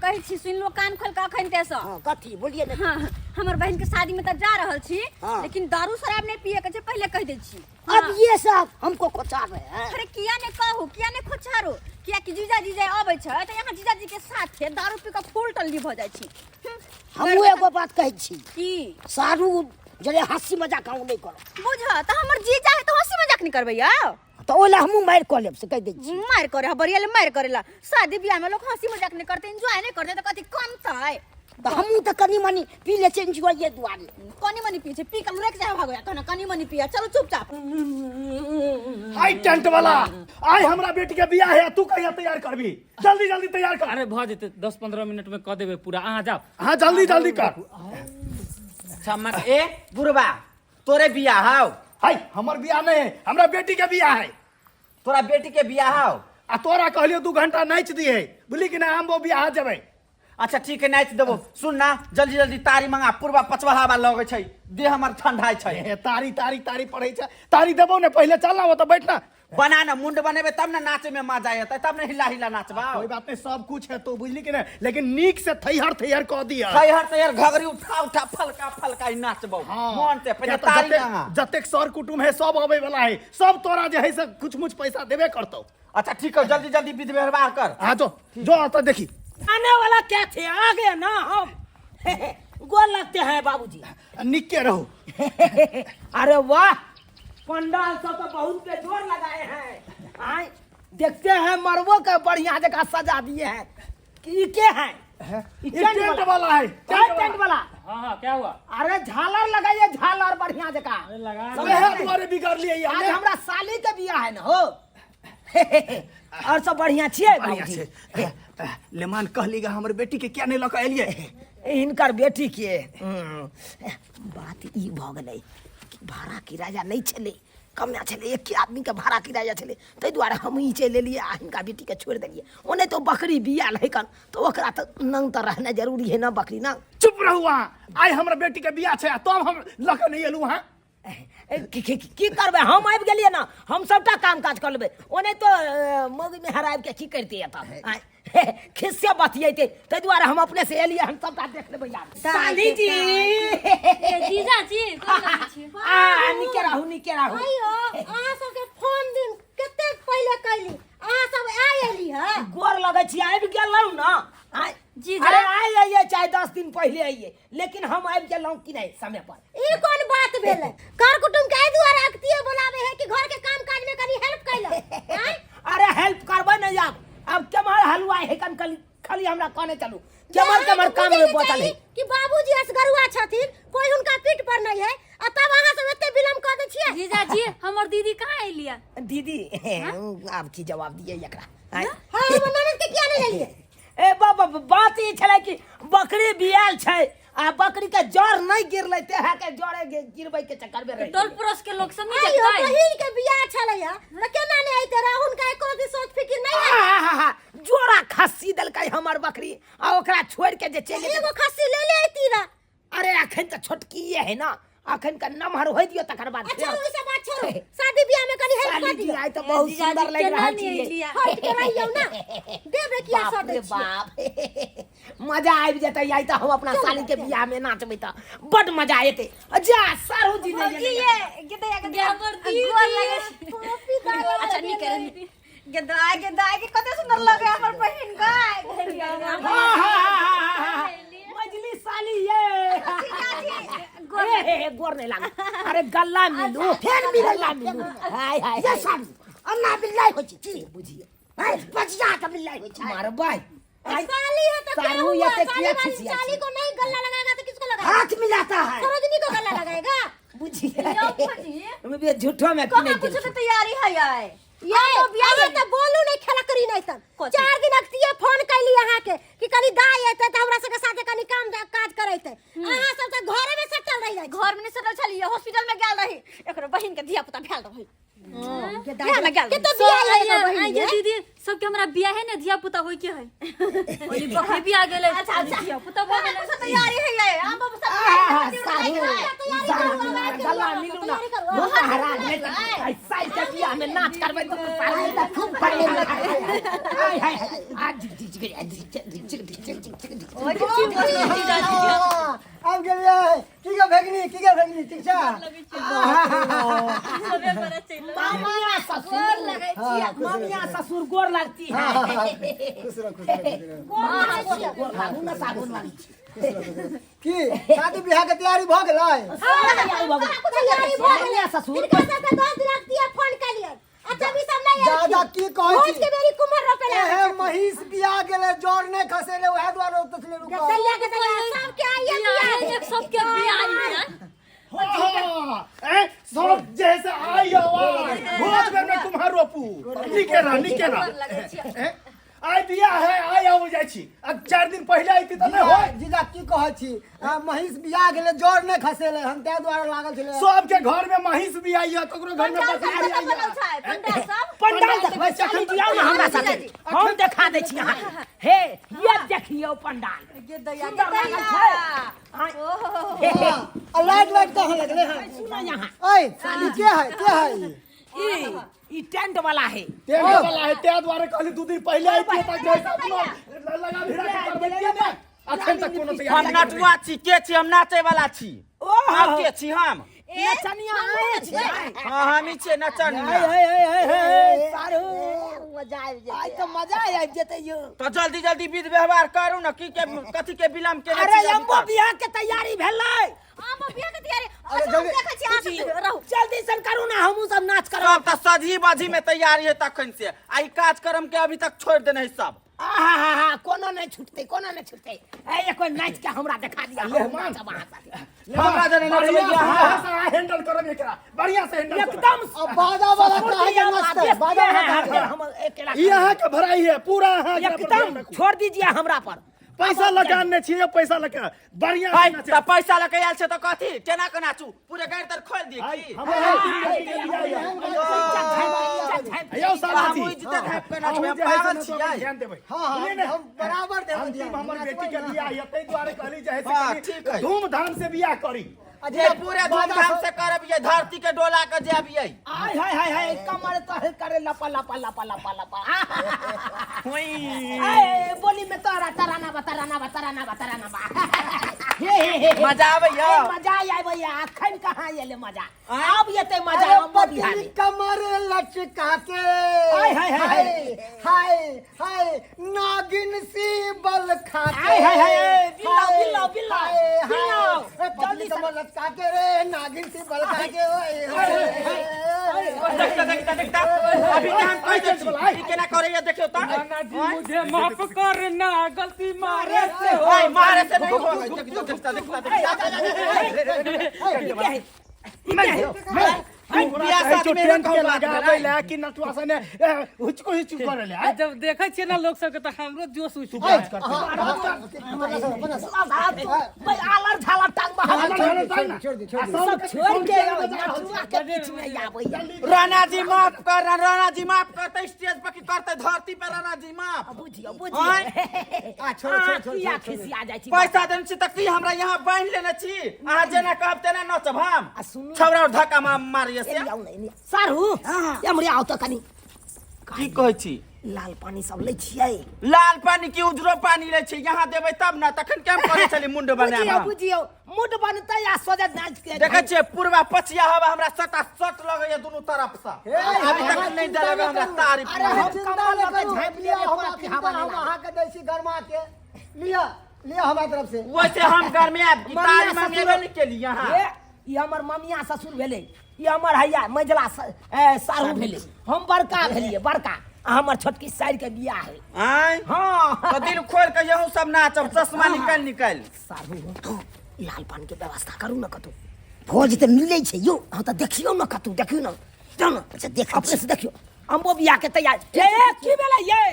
कहै छी सुनि लो कान खोल के अखन ते सँ। हाँ, कथी बोलिए ने। हाँ, हमर बहन के शादी में तऽ जा रहल छी, लेकिन दारू शराब नहीं पिए के छै, पहले कह दै छी। अब ये सब हमको खोचा रहे हैं। अरे किया ने कहू, किया ने खोचारो, किया कि जीजा जीजा अबै छै तऽ यहाँ जीजा जी के साथे दारू पी के फूल टल्ली भऽ जाइ छी। हमहूँ एगो बात कहै छी। की? सारू जरे हंसी मजाक हम नहीं करब। बुझ तऽ हमर जीजा है तऽ हंसी मजाक नहीं करबै यौ। तऽ ओहि लए हमहूँ मारि कऽ लेब से कहि दै छी। मारि करे बढ़िया ले मारि करेला। शादी बियाह में लोग हंसी मजाक नहीं करते, एंजॉय नहीं करते तऽ कथी कमतै? तऽ हमहूँ तऽ कनी मनी पी लै छियै एंजॉय दुआरे। कनी मनी पी छै, पी के लुढ़कि जाय भागो, कहना कनी मनी पिया, चलो चुपचाप। हाय टेंट वाला, आइ हमरा बेटी के बियाह है, तू कहिया तैयार करबी? जल्दी जल्दी तैयार कर। अरे भऽ जेतै, 10-15 मिनट में कऽ देबै पूरा, अहाँ जाओ। हाँ जल्दी जल्दी कर। अच्छा मत ए बुढ़बा, तोरे बियाह हौ? हाय हमर बियाह नहीं है, हमरा बेटी के बियाह है। तोरा बेटी के बियाह हौ? आ तोरा कहलियो 2 घंटा नाच दिए, बुझली कि ना? हम वो बियाह जेबै। अच्छा ठीक है, नाच देबो। सुन ना, जल्दी जल्दी तारी मंगा, पूर्वा पचवा हवा लगै छै, देह हमर ठंडा छै। ए, तारी तारी तारी पड़ै छै, तारी देबो ने पहिले, चल ना ओतऽ बैठ ना। बना ना, मुंड बनेबे तब ना नाचे में मजा एतै, तब ना हिला हिला नाचबा। कोई बात नहीं, सब कुछ है तो, बुझली कि ना? लेकिन नीक से थैहर थैहर कऽ दिया। थैहर थैहर घघरी उठा उठा फलका फलका ही नाचबो। हाँ। मन से पहिले किया तऽ तारी मंगा। जतेक सर कुटुम है सब अबै वाला है, सब तोरा जे है से कुछ मुछ पैसा देबे करतौ। अच्छा ठीक है, जल्दी जल्दी विध व्यवहार कर। हाँ जो जो आता देखी। आने वाला क्या थे, आ गया ना हम। गोर लगते हैं बाबूजी। निके रहो। अरे वाह, पंडाल सब तो बहुत बेजोड़ लगाए हैं। आए देखते हैं मरबो के बढ़िया जगह सजा दिए हैं। कि के हैं? ई ई टेंट टेंट वाला। वाला है, क्या टेंट टेंट वाला? हाँ, हाँ, क्या हुआ? अरे झालर लगाइए, झालर बढ़िया जगह। अरे लगा सब वह लगाए। दुआरे बिगड़ लिए आज हमने। हमरा साली के बियाह है ना हो। और सब बढ़िया छियै बढ़िया बाबूजी? छै। लेमान कहली गा हमर बेटी के किया नहीं लऽ के एलियै? हिनकर बेटी के बात ई भऽ गेलै कि भाड़ा किराया नहि छलै, कमे छलै, एक आदमी के भाड़ा किराया छलै, ताहि दुआरे हम ई चलि एलियै आ हिनका बेटी के छोड़ि देलियै। ओने तऽ बकरी बियाल है कन, तऽ ओकरा तऽ नंग तऽ रहनाइ जरूरी है ना बकरी ना। चुप रहू अहाँ, आइ हमरा बेटी के बियाह छै आ तब हम लऽ के नहि एलहुँ अहाँ। ए, की करबै, हम आबि गेलियै ना, हम सबटा काम काज कऽ लेबै। ओने तो मौगी मेहर आबि के की करितै एतऽ? आँय, खिस्से बतियेतै, ताहि दुआरे हम अपने से एलियै, हम सबटा देख लेबै यार। साली जी। ए, जीजा जी, गोर लगै छी। आ, नीके रहू, नीके रहू। आइयो, अहाँ सबके फोन दिन कतेक पहिले कैली, अहाँ सब आइ एली हँ? गोर लगै छी, आबि गेलहुँ ना। आँय, जीजा। अरे आइ अइयै चाहे 10 दिन पहिले अइयै, लेकिन हम आबि गेलहुँ कि नहि समय पर? ई कोन बात भेलै? कर कुटुम के एहि दुआरे अगतिये बोलावे है कि घर के काम काज में कनी हेल्प कैला। आँय? अरे हेल्प करबै ने आब, अब केम्हर हलुआई है कन खाली, खाली हमरा कहने चलू केम्हर केम्हर काम में बचल है। कि बाबूजी असगरुआ छथिन, कोई हुनका पीठ पर नहीं है, आ तब अहाँ सब एते विलम्ब कऽ दै छियै। जीजा जी, हमर दीदी कहाँ एलिया? दीदी आब की जवाब दियै एकरा? आँय? हाँ, हमर ननद के किया नहीं लेलियै? ए बाबा, बात ई छलै कि बकरी बियाल छै आ बकरी के जड़ नहीं गिरलै, तेहा के जड़े गिरबै के चक्कर में रहि टोल गेलै। पड़ोस के लोग सब नहीं आइयो, देखतै। बहिन के बियाह छलै है, त केना नहीं अइते रह? हुनका एको रत्ती सोच फिकिर नहीं है। आहाहा, जोड़ा खस्सी देलकै हमर बकरी आ ओकरा छोड़ के जे चलि एगो खस्सी ले ले अइती रह। अरे अखन तऽ छोटकीए है ना, अखन के नमहर होय दियो तकर बाद अच्छा, फेर। ओइ सब बात छोड़ू, शादी बियाह में कनी हेल्प साली कर जी दियो। आइ तऽ बहुत जीजाजी सुंदर लागि केना रहल नहि छी। एलियै? हट के रहियौ ना, देबे किया बाप सदै रे छियै? बाप, मजा आबि जेतै आइ तऽ हम अपना साली के बियाह में नाचबै तऽ बड मजा एतै। जा सारू जी नहि भौजी गेलै। ये गेदैया गेदैया गे हमर दीदी। गोर लगै छी। कॉपी दाल अच्छा नीक है, गेदाय गेदाय के कते सुंदर लगे हमर बहिन गाय। मजली साली ये ए हे हे, गोर नहीं लागल। अरे गल्ला मिलू, फेर मिलल। गल्ला मिलू। हाय हाय ये हाय। साली अन्ना बिल्लाई होइ छै की बुझिए हाय बचिया के बिल्लाई होइ छै। मारबै साली है तो क्या सारू हुआ? ये तो साली किया वाली खिसिया साली छी? को नहीं गल्ला लगाएगा तो किसको लगाएगा? हाथ मिलाता है। सरोजनी को गल्ला लगाएगा। बुझिए यौ भौजी, हम झूठो में कहाँ नहीं कुछ के गेल। तैयारी है आइ? ये अहाँ तऽ बोलू नहीं खेला करी नहीं सन। कथी? 4 दिन अगतिये फोन कैली अहाँ के कि कनी दाई एतै तऽ हमरा सबके साथे कनी काम काज करैतै। अहाँ सब तऽ घरे में सटल रहि जाइ छी। घर में नहीं सटल छलियै, हॉस्पिटल में गेल रही, एकरो बहिन के धिया पुता भेल रही। बियाह में गेल के रही। तऽ बियाह है एकर बहिन आइए के। दीदी, सबके हमरा बियाहे ने धिया पुता होय के है। ओली बकरी बियाह गेलै। अच्छा, अच्छा। धिया पुता भऽ गेलै। कहाँ कुछ तैयारी है ये? आम बाबू सब आहा, तैयारी सारू, है। सारू, गल्ला मिलू ना। महाराज, नहीं तऽ आइ साल के बियाह में नाच करबै तऽ सारू आइ तऽ खूब पढ़े। हाय हाय हाय, आ झिक झिक झिक झिक झिक झिक झिक झिक। हाँ, आबि गेलियै। की गे भगिनी, की गे भगिनी, ठीक छै? मामिया ससुर, मामिया ससुर गोर लगती है। खुश रह, खुश रह, खुश रह। गोर लागू ना, साबुन वाली छी। की शादी बियाह के तैयारी भऽ गेलै? तैयारी भऽ गेलै। मामिया ससुर हिनका सबके 10 दिनक दिया फोन केलियै, अच्छा भी सब नहीं। दादा की कहै भोज छी? के बेरी कुम्हर रोपे ला। एहे महीष बिया गेलै, जर नहि खसेलै, उएह दुआरे ओतऽ छलै रुकल। दैया के दैया सबके आइए बियाह। एक सबके बियाह है। हाँ, ए, सब जैसे आई आवाज भोज बेर में तुम्हार रोपू निके रह, निके रह। ए, आइ बियाह है, आइ आबो जाइ छी। आ 4 दिन पहिले आइती तऽ नहि होय। जीजा की कहै छी, महीष बिया गेलै, जर नहि खसेलै हम, ताहि दुआरे लागल छलै। सबके घर में महीष बियाह, ककरो घर में पंडाल बकरी सब कतऽ बियाह। बनल छै? पंडाल सब? पंडाल देखबै? चलू जी, आउ ना हमरा साथे, हम देखा दै छी अहाँके। हे, ये देखियौ पंडाल, सुन्दर लागल छै। हाँ, हे, हे। आ लाइट वाइट कहाँ लगलै हन? सुनो यहाँ। ऐ ई के है, के है ई? ई टेंट वाला है। टेंट वाला है, ताहि दुआरे कहली 2 दिन पहिले आइती तऽ जैसा अपनो लगा भिड़ा के करबै किया ने। अखन तक कोनो हम तैयारी नहि। नटुआ छी, के छी हम? नाचे वाला छी। ओहो। हम के छी हम? नचनिया आए छियै। हाँ, हम ही छियै नचनिया। हे हे हे हे सारू, मजा आबि जेतै। आइ तऽ मजा आबि जेतै यौ। तो जल्दी जल्दी विध व्यवहार करू ने, की के कथी के विलम्ब केने अरे छी अभी अम्बो तक? बियाह के तैयारी भेलै। आम बियाह के तैयारी। अरे अच्छा, हम जल्दी- देखै छी अहाँ सब रहू। जल्दी सन करू ना, हमहूँ सब नाच करब। सब तऽ सजी बजी में तैयारी है तखन से, आ ई कार्यक्रम के अभी तक छोड़ देने है सब। आहा, कोनो नहि छुटतै, कोनो नहि छुटतै। ए एको नाच के हमरा देखा दिया, हम नाचब अहाँ साथे। हमरा जने नचबै बढ़िया से अहाँ। अहाँ हैंडल करब एकरा, बढ़िया से हैंडल करब। एकदम। अब बाजा वाला ससुर काहे जी के हम नचतै? आदेश बाजा दिए वाला हैं, काहे? फिर हम अकेला। ई अहाँ के भराई है पूरा, अहाँ एकरा पर ध्यान एकदम रखू। छोड़ दीजिए हमरा पर। पैसा लगाने छियै, पैसा लगा बढ़िया से हाय नचे। तऽ पैसा लऽ के आयल छै तऽ कथी केना के नाचू? पूरे गाड़ि तर खोलि दिए आइ की? हमरा बेटी के बियाह है। यौ साला जी, हमहूँ इज्जत झाँपि के नाचबै, अहूँ हम जे है से पागल नचबै, छियै। ध्यान देबै। हाँ, बुझलियै ने? हम बराबर देबै अंतिम ध्यान। हमर बेटी के बियाह है, ताहि दुआरे कहली जे है से हाँ, कनि ठीक है। धूमधाम से बियाह करी। आ ये जीजा, पूरे बाजा धूमधाम सब- से करब, ये धरती के डोला के जायब ये। आय हाय हाय हाय, कमर तो करे लपा लपा लपा लपा लपा। ए बोली में तोरा तराना बा, तराना बा, तराना बा, तराना बा। हे हे हे हे। मजा आबैया? ए, मजा आबैया। अखन कहाँ एलै मजा? आब एतै मजा अरे अम्बो बिहार पतली में। कमर लचका के, हाय, हाय, हाय, हाय हाय हाय, नागिन सी बल खा के, हाय, हाय, हाय, बिल्ला, हाय, बिल्ला, बिल्ला, हाय, हाय, बिल्ला, ए, पतली जल्दी से- कमर लचका के रे, नागिन सी बल खा के, ओए, हाय, हाय, देखता देखता देखता, अभी के हम कहि दै छी ई केना करैया, देखियौ तऽ। नाना जी मुझे माफ करना, गलती मारे से हो। ओए मारे से नहीं हो। देखियौ, देखता देखता देखता। बियाह शादी में टेंट के कहूँ बात लगाबै भेलै। ला कि नटुआ सने हुचको हुचको करे ले। आ जब देखै छियै ना लोक सबके तऽ हमरो जोश उठि तू काज करते। भाई आलर झालर टांग बहार। छोड़ दे, छोड़ दे। सब छोड़ के नचुआ के बीच में आबैया। राणा जी माफ कर, राणा जी माफ करते स्टेज पर की करते धरती पर? राणा जी माफ। बुझियौ, आ, बुझियौ। छोड़ो, छोड़ो, छोड़ो, किया छोड़ो। खिसिया जाइ छी? पैसा देने छी तऽ की हमरा यहाँ बान्हि लेने छी? अहाँ जेना कहब तेना नचब हम। आ सुनू। छौड़ा और धक्का मारिए से। एने आउ ने, एने। सारू, एम्हरे आउ तऽ कनि। की कहै छी? लाल पानी सब लै छियै? लाल पानी की उजरो पानी लै छी, यहाँ देबै तब ने। तखन केम करै छली मुंड बनायब बुझियौ। हम? बुझियौ, मुड बनतै आ सोझे नाच के। देखै छियै पूर्वा पछिया हवा हमरा सटा सट लगैया दुनू तरफ से। अभी तक नहि देलक हमरा तारीफ। अरे हम चिंता कमर नहि लऽ के करू, झाँपि लिअ, लेबै, हमरा कोनो चिंता हवा नहि हम लागत। अहाँके दै छी गरमा के, लिअ लिअ हमरा तरफ से। वैसे हम गरमायब की ममिया तारी ससुर- मंगेबे नहि केली यहाँ। हे, ई हमर ममिया ससुर भेलै, ई हमर हैया मझिला सारू भेलै, हम बड़का भेलियै बड़का, आ हमर छोटकी साइर के बियाह है। आँय? हाँ। तऽ दिल खोल के यहूँ सब नाचब, चश्मा निकालि निकालि। सारू, लाल पान के व्यवस्था करू ने कतौ। भोज तऽ मिलै छै यौ। हाँ तऽ देखियौ ने कतौ, देखियौ ने, जाउ ने। अच्छा, देखै अपने से देखियौ। अम्बो बियाह के तैयार हे की भेलै ये?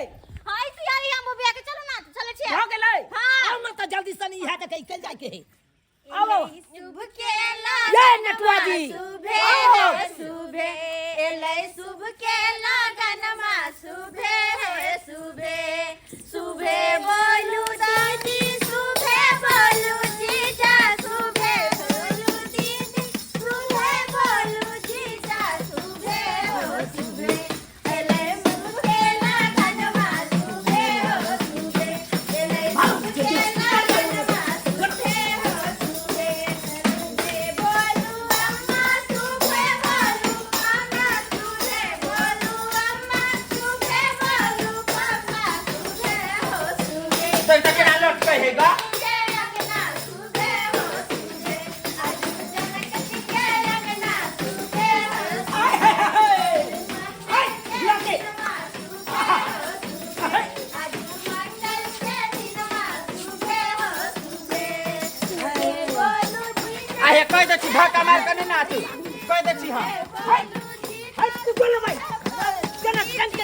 हाय तैयारी अम्बो बियाह के, चलू ना, चलै छियै। भऽ गेलै? हाँ। आउ ने तऽ जल्दी सन, इएह देखै चलि जाइके है। आउ। शुभ के ये नटुआ जी। सुभे आओ। सुभे एलै शुभ के लगनमा, सुभे हे सुभे, सुभे बोलू दीदी, सुभे बोलू जीजा, सुभे बोलू दीदी, सुभे बोलू जीजा, सुभे हो सुभे एलै शुभ के लगनमा, सुभे हो सुभे एलै शुभ के लगनमा। तो त केना लटकै है गा आहे कह दे छी धक्का मार के नहीं नाचू कह दे छी हम हाय तू बोल भाई केना केना के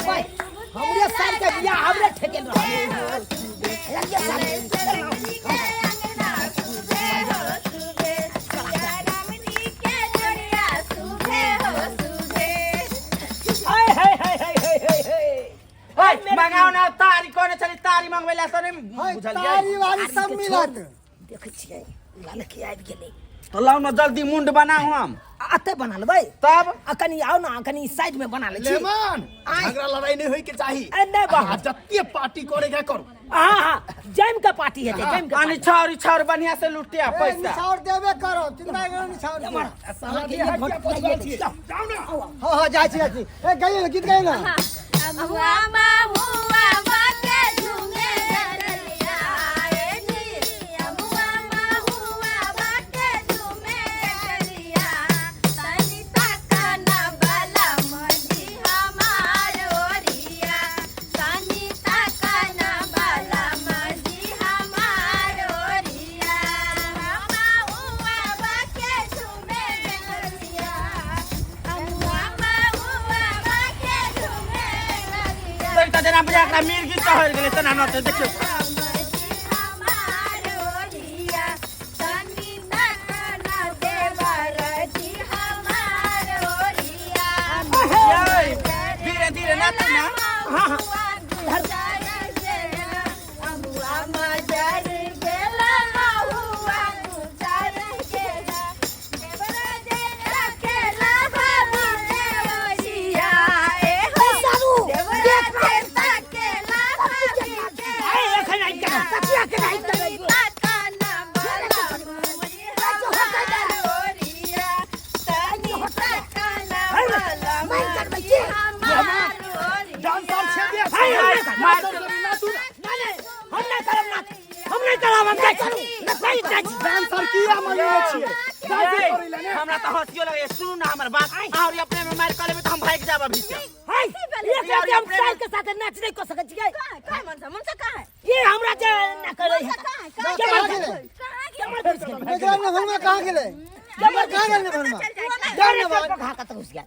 भाई हमरे साल के बियाह हमरे ठेकेल रहल ये साल हाय हाय हाय हाय हाय हाय हाय मंगाओ ना तारी कोने चली तारी मंगवे ला तो नहीं हाय बुझलियै तारी वारी सब मिलत। देखै छियै ललकी आबि गेलै तो लाओ ना जल्दी मुंड बनाऊ हम अते बना लेबै तब आ कनी आउ ना कनी साइड में बना लै छी लेमन झगड़ा लड़ाई नहीं होई के चाही। ए, नहीं बा। आ, जत्ते पार्टी करे के करू। हाँ हाँ जम के पार्टी हेतै जम के अनि छौरी छौर बढ़िया से लुटिया ए, पैसा निछावर देबे करो चिंता करो निछावर के। साला के हटिया पछुआल छियै। जाउ ना। हाँ हाँ जाइ छी जाइ छी। ए गाइयो ना गीत गाइयो ना। तो जना बुझा एकरा मिर्गी चढ़ गेलै तना नचे देखियौ यै, धीरे धीरे नाचू ना। डांसर छे दे। नाचू ना। हम नहीं करब नाच हम नहीं करब हम नहीं करू नहीं नाच डांसर किया मंगेने छियै? डांस करै ला ने। हमरा त हंसियो लगे सुनू ना हमर बात और अपने में मार कर लेबै त हम भागि जाब अभी से। हाय एक रात हम साल के साथ नाच नहीं कर सकत छियै का मनसा मनसा का है ये हमरा जे ना करे है कहाँ गेलै? बेचारा ने भरमा कहाँ गेलै? कहाँ गेलै भरमा? डरे से पखा के घुस गया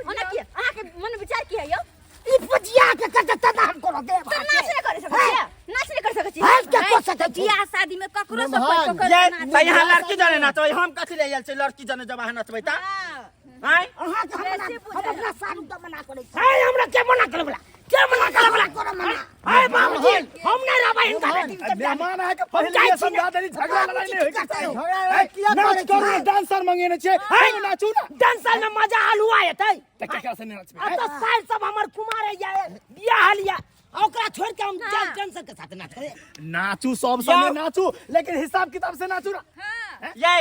ओना की अहाँ के मन विचार की है यौ? ई पुजिया के कत तना हम कोनो देब तऽ नाच नहि करै सकै छियै नाच नहि कर सकै छियै हम के कर सकै छी बियाह शादी में ककरो से मेहमान। कोई ककरो ये नाच त यहाँ लड़की जने नाचबै हम कथी ले आयल छी लड़की जने जब अहाँ नचबै त आँय अहाँ के हम अपना सारू के मना करै छी हाय हमरा के मना करे बला के मना करे बला कोनो मना हाय बाबूजी हम नहीं रहबै हिनका बेटी के बियाह में। मेहमान आके पहिले जाइ छी समझा देली झगड़ा लड़ाई नहीं होई के चाही। झगड़ा लड़ाई किया नाच करै करू छी? डांसर मंगेने छियै। हाय नाचू ना। डांसर में मजा आलू आयतै त केकरा से नाचबै? आ तो साल सब हमर कुमार या बियाह हलिया ओकरा छोड़ के हम डांसर के साथ नाच करे नाचू सब संगे नाचू लेकिन हिसाब किताब से नाचू ना। ये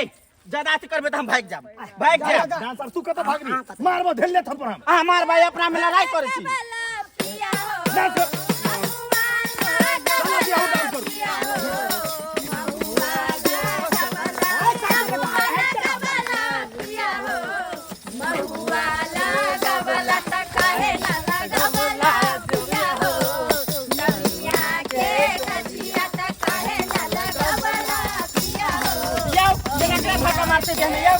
ज्यादा अथी करबै त हम भागि जाब भागि जाब। डांसर तू कत भागबी? मारबो धेल ले थप्पड़ हम। अहाँ मारबै अपना में लड़ाई करै छी। डांस कर। चलो जी, आओ डांस करू। यौ जेना एकरा धक्का मारते देहमे यौ।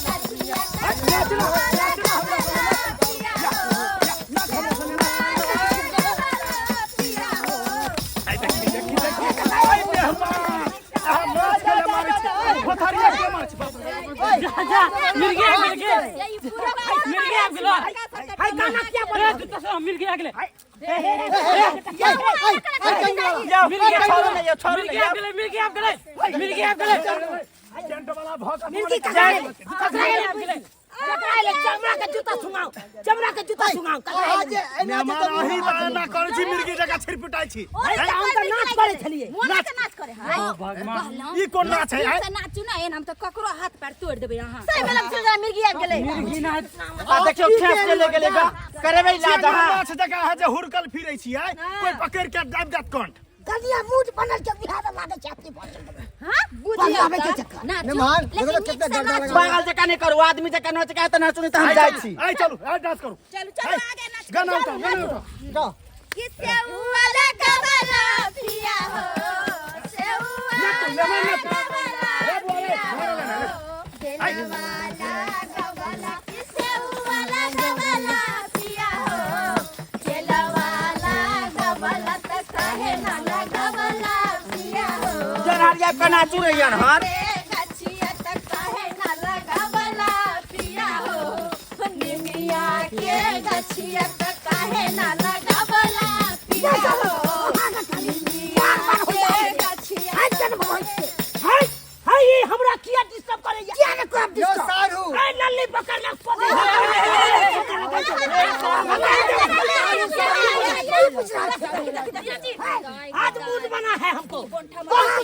आई मेहमान आ माछ के मारै छै भथरिया के माछ बाप रे। जा मिल गया मिल गया मिल गया गेलो हाय गाना क्या बोल ए जूता से मिल गया गेले यौ मिल गया छोड़ू ने यौ छोड़ू मिल ने गया यौ। गेले मिल गया गेले मिल गया गेले टेंट वाला भक मिर्गी ककरा गेलै? मिल गया गेले ककरा एलै चमड़ा के जूता सुंगाउ, चमड़ा के जूता सुंगाउ, ककरा अहाँ एलै? जे एना जे मेहमान तऽ अही तऽ एना करै छी, मिर्गी जकाँ छिरपिटाइ छी। अरे तऽ हम तऽ नाच करै छलियै। मोना के नाच करे है। भगवान। ई कोन नाच है, आँय? से नाचू ना एहन, हम तऽ ककरो हाथ पैर तोड़ि देबै अहाँ। सही में लग छल मिर्गी आबि गेलै। मिर्गी नाच। आ देखियौ, ठेस के ले गेलै गा, करेबै इलाज अहाँ। माछ जकाँ अहाँ जे हुड़कल फिरै छियै, कोइ पकड़ि के दाबि देत कंठ। कनिया मूड बनल के बिहार में लागै छै अपने भऽ गेल। हां, बुझियौ बुझियौ के तऽ। चक्कर। नाचू, मेहमान, लेकिन देखो नीक कते से गर्दा नाचू। लगा। पागल जकाँ नहि करू, आदमी जकाँ नाच के तऽ नाचू, नहि तऽ हम जाइ छी। आइ चलू, आइ डांस करू। चलू चलू, आगे नाच। गाना उठाओ, गाना उठाओ। जाओ। कि सेउआ लगवला पिया हो, सेउआ नाचू, मेहमान नाचू। लगवला ए बुआ रे, पिया घर वाला हो, बेलवा लगवला, कि सेउआ लगवला पिया हो, बेलवा लगवला त काहे ना लगवला पिया हो। जन हरिया के नाचू रहियन हन। रे गछिया त काहे ना लगवला पिया हो, निमिया के गछिया त काहे ना लगवला पिया हो, निमिया के गछिया। हाय जन भगवान के। हाय, हाय, ई हमरा किया डिस्टर्ब करैया? किया ने करब यो डिस्टर्ब? सारू। ए लल्ली पकड़ ले पदे। आज मूड बना है हमको, कौन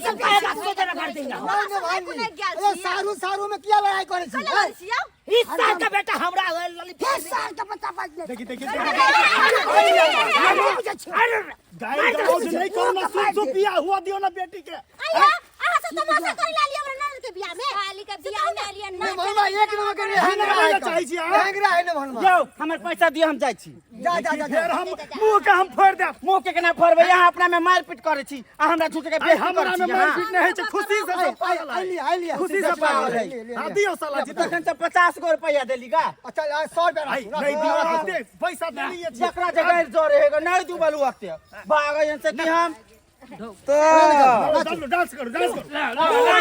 सब कहेगा सोचना कर देंगे। नहीं मेहमान जी, अरे सारू सारू में किया लड़ाई करै छी? इस साल का बेटा हमरा लल्ली हे साल के बच्चा बाज ले। देखी देखी, अरे गाय गलौज नहीं करू ना, सुन सुन बियाह हुआ दियो ना बेटी के। आया अहाँ सब तमाशा करे लाली हमरा ननद के बियाह में। साली के बियाह में एलियै नाच। मेहमान एक नंबर के हैंगरा है, चाहै छी अहाँ? हैंगरा है ना मेहमान। यौ, हमर पैसा दिअ, हम जाइ छी। जा जा जा जा। फेर हम मुंह के हम फोड़ि देब। मुँह के केना फोड़बै? अहाँ अपना में मारपीट करै छी आ हमरा झूठ के आइ बेइज्जती हमरा करै में छी अहाँ। मारपीट नहि होइ छै, खुशी से सब पागल है। आइली आइली, खुशी से पागल है। हां दियौ साला जी। तखन तऽ 50 गो रुपैआ देली गा। अच्छा 100 रुपया आइ राखू, नहि राखू, दियौ, राखू। दे पैसा देलियै छी। जकरा जगह जोरे हेगो नहि डूबल वक्त भागै से कि हम तो चलू, डांस करू, डांस करू।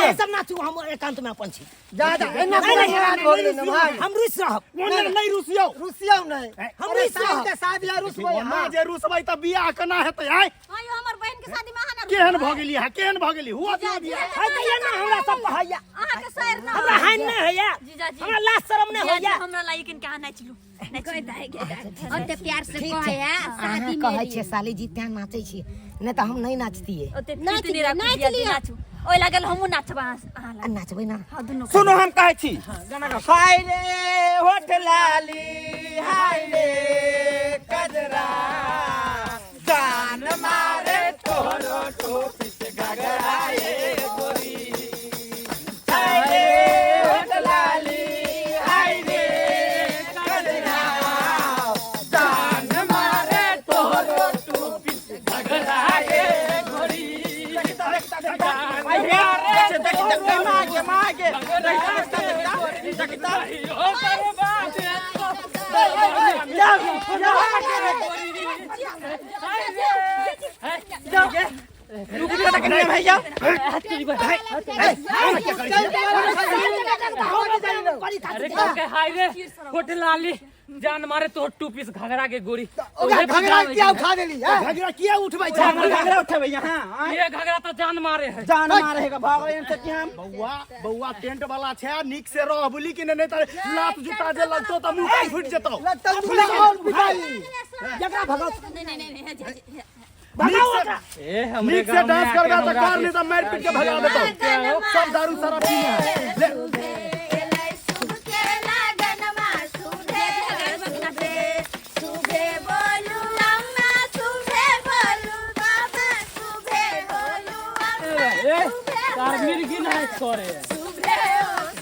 ये सब नाचू, हम एकांत में अपन छी। जा जा, एना नहीं, नहीं, नाराज भऽ गेलै मेहमान। हम रुस रहब। ओना नहि रुसियौ। रुसियौ नहि। हम अरे रुस साल रहब। के शादी आ रुसबै ओना अहाँ। जे रुसबै तऽ बियाह केना हेतै? आइ हां यो, हमर बहन के शादी में अहाँ ना केहन भऽ गेली अहाँ, केहन भऽ गेली? हुआ दियौ बियाह। है तऽ ये ना हमरा सब कहैया। अहाँ के सर ना हमरा हानि नहीं होइया, जीजाजी। हमरा लाज शरम नहीं जीजाजी, होइया। हमरा लागी किन के अहाँ नाचलू। ओते प्यार से कहे है अहाँ शादी कहै में छियै साली जी तें नाचै छी, नहि तऽ हम नहि नाचतियै। ओते नाच प्रीति नहि लिअ, राखू नाच जीजाजी, लिअ। नाचू। ओहि लागल हमहूँ नाचब अहाँ अहाँ आ लग। नाचबै ना। हँ, दुनू। सुनू, हम कहै छी, हाय रे होठ लाली, हाय रे कजरा, जान मारे तोहरो टोपी से घघरा ये गोरी। हाय रे होठ लाली, हाय रे कजरा, जान मारे तोहरो टोपी से घघरा ये गोरी। देखी देखी देखी, मागे मागे, देखी देखी देखी। भैया अरे कहलकै हाय रे होठ लाली, जान मारे तो टू पीस घघरा के गोरी। ओकरा घघरा किया उठा देली है? घघरा किया उठबै छै? घघरा उठेबै यहाँ? ये घघरा तो जान मारे है। जान मारेगा, भागै से कि हम। बौआ बौआ, टेंट वाला छै, नीक से रह बुली कि नहि, तऽ लात जूता जे लगतौ तऽ मुंह कान फुटि जेतौ। लगतौ दूटा और पिटाई। जकरा भगाओ। नहीं नहीं नहीं नहीं, जीजाजी। भगाओ ओकरा। ए हमरे नीक से गाँव में डांस आके करबा तऽ हमरा कर, नहि तऽ मारि पीट के भगा देतौ। सब दारू शराब पीने है। ले। सुबे बोलू अम्मा, सुबे बोलू बाबा, सुबे बोलू अम्मा। ए तार मिर्गी नहीं करे,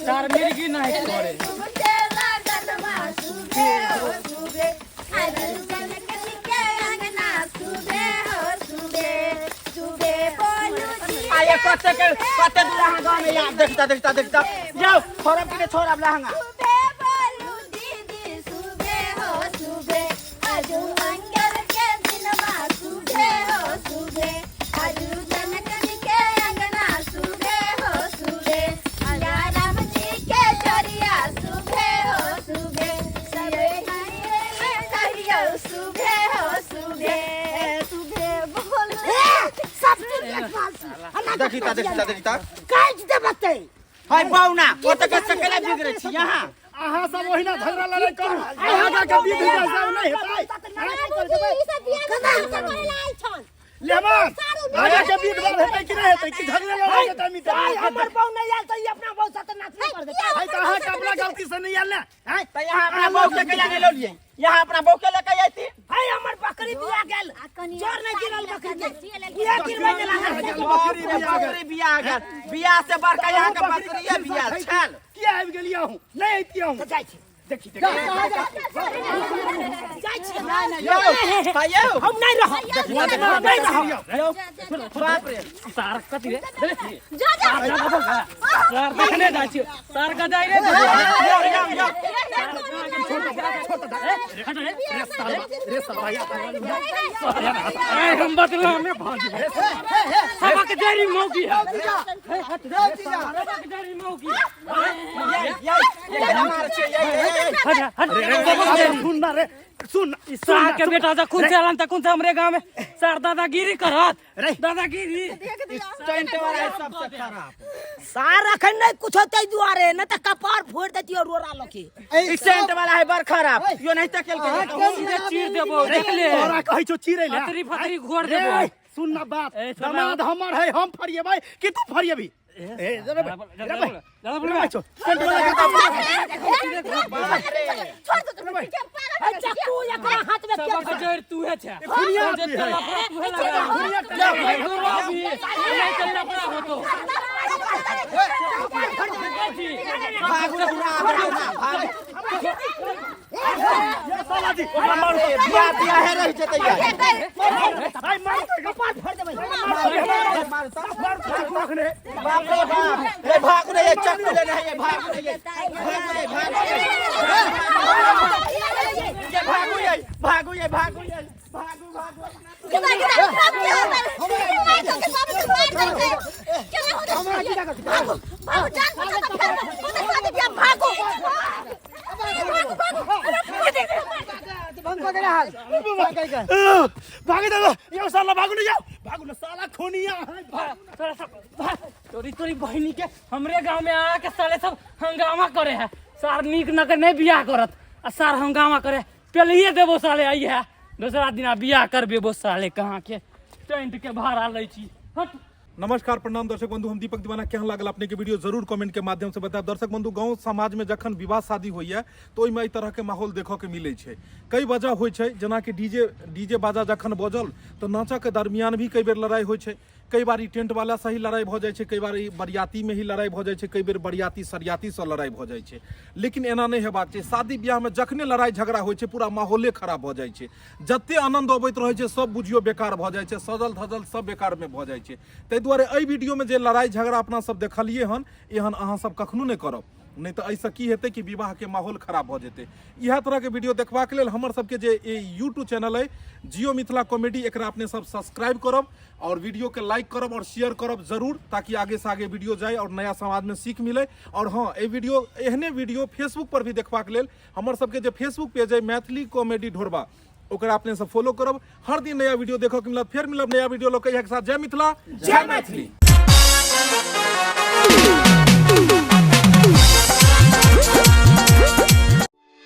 तार मिर्गी नहीं करे। सुबे लगनमा सुबे हो सुबे, जनक जी के अंगना सुबे हो सुबे, सुबे बोलू जी। आया कते के कते दूर अहाँ गाँव में यार, देखता देखता देखता जाओ, छोड़ब कि नहीं छोड़ब लहंगा? सुबे बोलू दीदी, सुबे हो सुबे, आजू मंगल के दिनमा सुबे हो सुबे, आजू जनक जी के अंगना सुबे हो सुबे, या राम जी के चरिया सुबे हो सुबे, सबे हरियो सुबे हो सुबे, सुबे बोलू। सब चीज देखभाल छी। हमरा देखिता देखिता देखिता काटि देबतै। हाय पाहुना, ओतऽ के सकेला बिगड़ै छी यहाँ। अहाँ सब ओहिना झगड़ा लड़ाई करू आगा के विध जे सब नहीं हेतै। बाबूजी ई सब बियाह में नाटक करे ला आयल छन। लेमन आगा के विध बार हेतै कि नहीं हेतै कि झगड़ा लड़ाई के टाइम आइ हमर बहू नहीं आयल तऽ ई अपना बहू साथे नाचबे कर देतै। है तऽ अहाँ के अपना गलती से नहीं आयल ने हैं? तऽ यहाँ अपना बहू के कैला नहीं लौलिए यहाँ अपना बहू के लेके अयती। है हमर बकरी बिया गेल। आ कनी जोर नहीं गिरल बकरी के। बकरी उहे गिरबै ने लागल। बकरी बकरी बिया गेल बिया से बड़का यहाँ के बकरिये बिया छल। किया आबि गेलियै अहूँ? नहि अयतियै अहूँ। तऽ जाइ छी। देखी देखी। जाइ छी। यौ तऽ यौ हम नहीं रहब। नहीं रहब। बाप रे सार कथी रे जा जा। सार देखने जाइ छी सार का जाइ रे। यौ यौ यौ रे साला या ए हम बदला में भाग सबक जरी मौकी है सबक जरी मौकी ये ये हमार छै ये ये हट हट सबक जरी। सुन ना रे सुन। सार के बेटा जा कुन से आलन त कुन से हमरे गांव में सार दादागिरी करत रे। दादागिरी टेंट वाला है सबसे खराब। सार अखन नहीं कुछ होते दुआरे न तऽ कपार फोड़ देतियो रोरा लके। ई टेंट वाला है बड़ खराब यो नहीं तकेल के सीधे चीर देबो देख ले। तोरा कहै छौ चिरै ले। अतरी फतरी घोर रे, देबो। सुन ना बात। ए, छोड़ा। दामाद हमर है हम फरिएबै कि तू फरिएबी? ए जरा बे, ज्यादा जरा बे, बोल, ज्यादा बोल। जरा बे, छौ। टेंट वाला के छोड़ दो तुम के पागल है चक्कू एकरा हाथ में के सबक जड़ तू है छे। खुनिया जे आदमी है। लफड़ा तू है लगा। खुनिया ए, घोरवा भी। नहीं चल लफड़ा हो तो। भागू रे भागू भागू। ये साला जी ओकरा मारू। बिया बिया है रहि जेतै यार। आई मारू तो कपार फोड़ देबै। मारू तऽ। मारू तो चक्कू रखने। बाप रे बाप रे भागू रे ये चक्कू लेने है ये भागू रे ये भागू रे भागू रे ये भागू ये भागू ये भागू ये भागू भागू। कितना कितना बाप के मार तो के बाप के मार दे केना हो भागो भागो जान बचा तो फिर होते शादी बियाह भागो भागो भागो अरे देख बंद कऽ देने हाल बंद करि कऽ। भागे दे यो साला भागू नहीं जाओ भागू ना साला खोनिया है भागू। तोरा सब भाग। तोरी तोरी बहिनी के हमरे गांव में आके साले सब हंगामा करे है। सार नीक नकर नहीं बियाह करत आ सार हंगामा करे पेलिए देबो साले आई है दूसरा दिना बियाह करबेबो साले कहाँ के टेंट के भाड़ा लै छी हट। नमस्कार प्रणाम दर्शक बंधु, हम दीपक दीवाना। केहन लागल अपने के वीडियो जरूर कमेंट के माध्यम से बतायब। दर्शक बंधु, गांव समाज में जखन विवाह शादी होइए तो ओहिमे एहि तरह के माहौल देखऽ के मिलै छै। कई वजह होइ छै, जेनाकि डीजे बाजा जखन बजल तऽ नाचऽ के दरमियान भी कई बेर लड़ाई होइ छै। कई बार ई टेंट वाला से ही लड़ाई भऽ जाइ छै, कई बार ई बरियाती में ही लड़ाई भऽ जाइ छै, कई बेर बरियाती सरियाती से लड़ाई भऽ जाइ छै। लेकिन एना नहि हेबाक चाही। शादी ब्याह में जखने लड़ाई झगड़ा होइ छै पूरा माहौले खराब भऽ जाइ छै। जते आनंद अबैत रहै छै सब बुझियौ बेकार भऽ जाइ छै, सजल धजल सब बेकार में भऽ जाइ छै। ताहि दुआरे एहि वीडियो में जे लड़ाई झगड़ा अपना सब देखलियै हन, एहन अहाँ सब कखनो नहि करब, नहि तऽ एहिसँ की हेतै कि विवाह के माहौल खराब भऽ जेतै। इएह तरह के वीडियो देखबाक लेल हमर सबके जे ई यूट्यूब चैनल अइ जियो मिथिला कॉमेडी, एकरा अपने सब सब्सक्राइब करब और वीडियो के लाइक करब और शेयर करब जरूर, ताकि आगे से आगे वीडियो जाए और नया समाज में सीख मिले। और हाँ, एहि वीडियो एहने वीडियो फेसबुक पर भी देखबाक लेल हमर सबके जे फेसबुक पेज अइ मैथिली कॉमेडी ढोरबा, ओकरा अपने सब फॉलो करब। हर दिन नया वीडियो देखऽ के मिलत। फेर मिलब नया वीडियो लऽ के। इएह के साथ जय मिथिला, जय मैथिली।